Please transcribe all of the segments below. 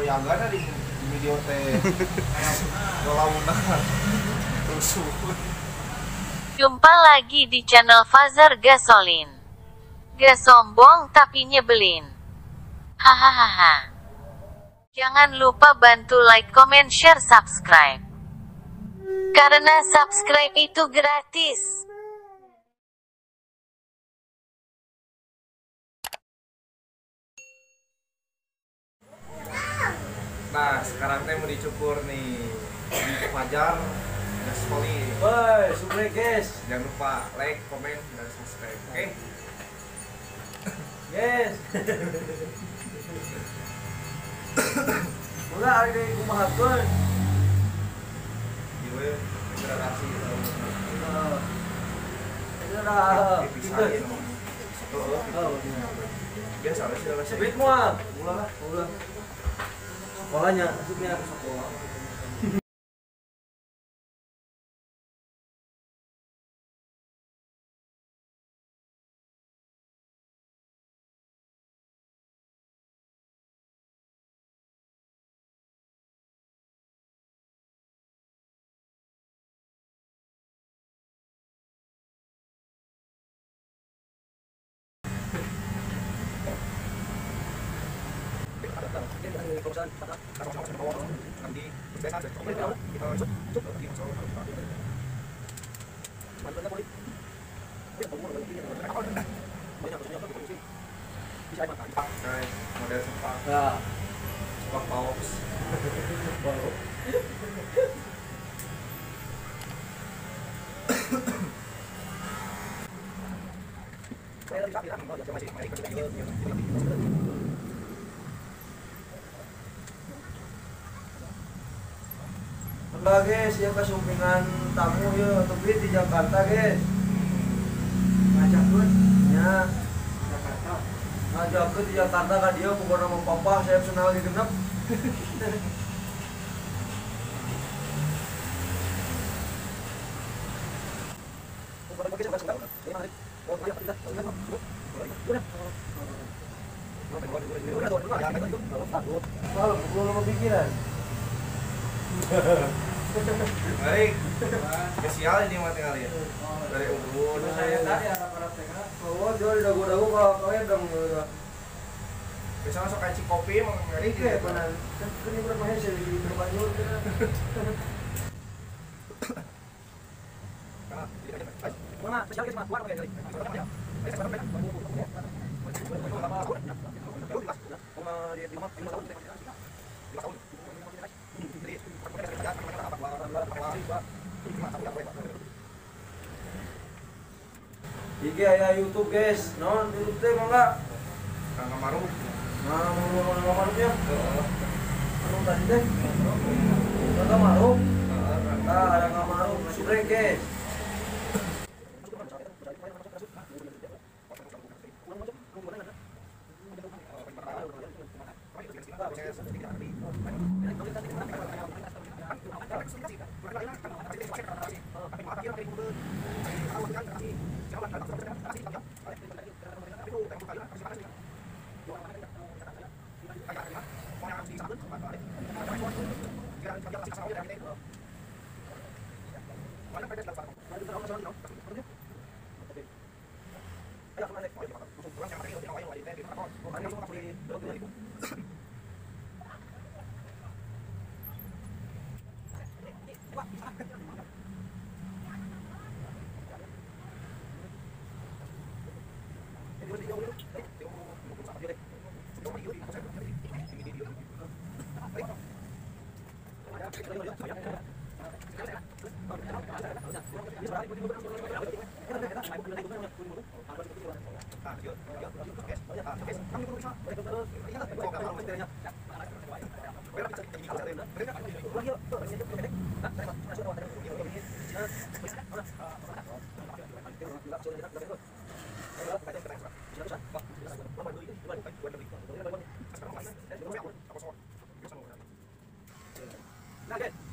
Soyagan di video teh. Launa. Rusuh. Jumpa lagi di channel Fazer Gasolin. Gak sombong tapi nyebelin. Hahaha. Jangan lupa bantu like, comment, share, subscribe. Karena subscribe itu gratis. Nah, sekarang teh mau dicukur nih di Fajar Gasolin. Woi, subrek guys. Jangan lupa like, komen, dan subscribe. Oke? Okay? Yes. Ulah ari deui kumahakeun. Ieu degradasi gitu. Heeh. Degradasi. Biasa lah sih. Duit moal. Ulah lah, ulah. Sekolahnya, maksudnya sekolah. Guys, model sepak. Nah, sepak paus. Enggak guys, ya kesumpingan tamu ya, tapi di Jakarta guys. Ngajakkeun nya Jakarta. Ngajakkeun di Jakarta ka dieu pokona mah papa saya senal di genep. Kalau belum kepikiran. Baik, spesial ini mah tinggal ya. Dari Ubud. Saya tadi anak-anak TK. Oh, jual dago-dago kalau kalian dong. Biasa masuk kayak kopi emang ngeri gitu. Kan ini berapa hese di tempat jual. Mana spesial guys, mah. Iki aya YouTube guys, non YouTube teh mangga Kang Kamaru. Nah, mau Kamaru ya? Heeh. Anu tadi teh. Kang Kamaru. Nah, ada Kamaru, subrek guys.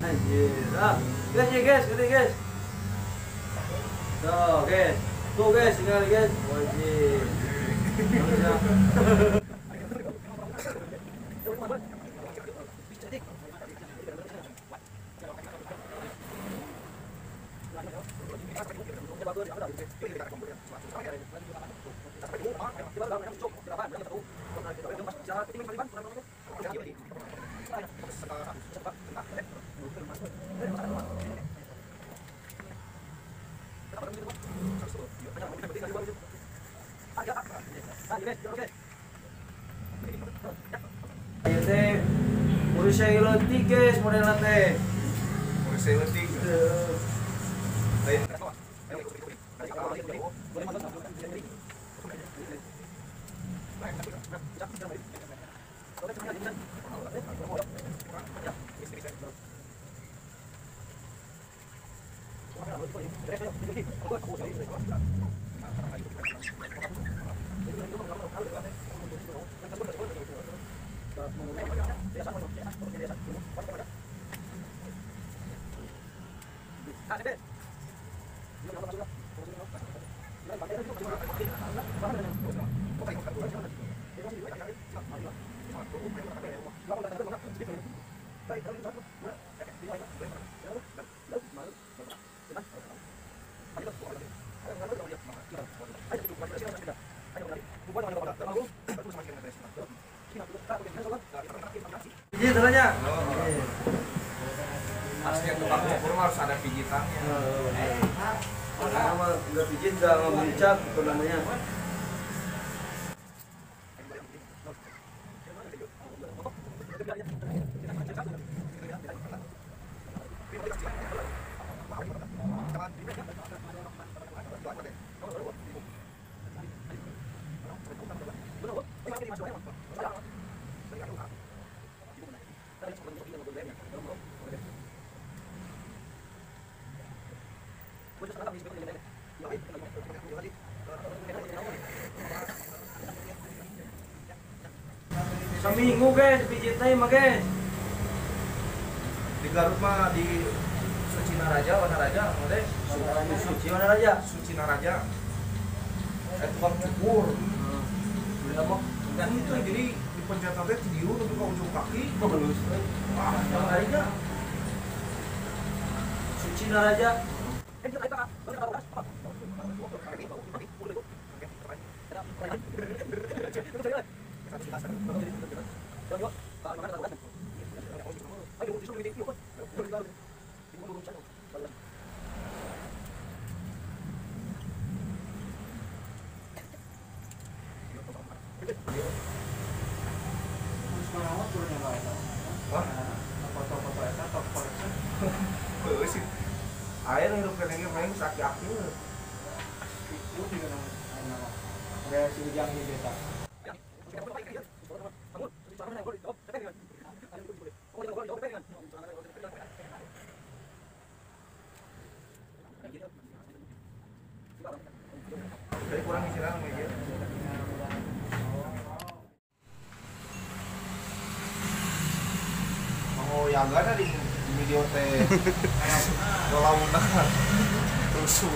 Anjir, ah, guys, guys, gede guys. Tuh, guys. Tuh guys, tinggal guys. Wajib. Ieu teh Malaysia leutik guys modelna teh. Malaysia leutik. Pijit tanya. Harusnya tukang cukur harus ada pijitannya. Karena mah nggak pijit nggak ngebencak itu namanya. Seminggu guys, pijitnya mah guys. Di Garut mah di Suci Naraja, Wanaraja, teh. Suci Wanaraja, Suci Naraja. Tukang cukur. Dan itu jadi di pencetan teh tidieu tapi ke ujung kaki. Bagus. Wah, harinya. Suci Naraja. Air hidup kene paling sakit-aki. Itu juga nama. Ada si Ujang di desa. Jadi kurang istirahat meja. Mau yaga di video teh. Launan rusuh.